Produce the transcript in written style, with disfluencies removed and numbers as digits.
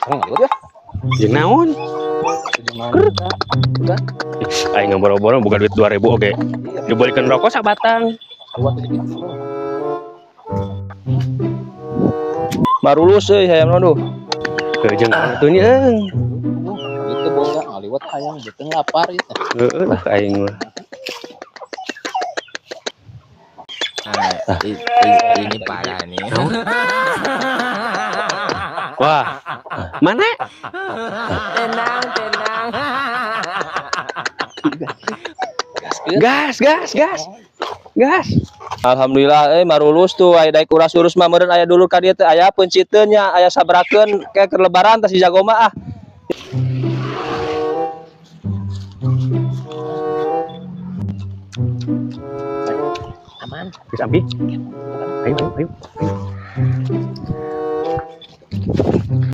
Ngaliwat ya. Jeung naon? Udah. Aing ngaboro-boro boga duit 2000 oge. Dibelikeun rokok sabatang. Marulus euy hayam duh. Heuh jeung naon atuh nya euy. Itu boga ngaliwat hayang beuteung lapar ieu teh. Heueuh lah aing mah. Nah, ini parah nih. Wah, mana? Tenang, tenang. Gas, gas, gas. Gas. Alhamdulillah marulus tuh aya daek uras-urus mah meureun aya dulur ka dieu teh aya peunciteun nya aya sabrakeun ke keur lebaran tas dijago mah ah. Aman. Geus ampi. Ayo, ayo, ayo.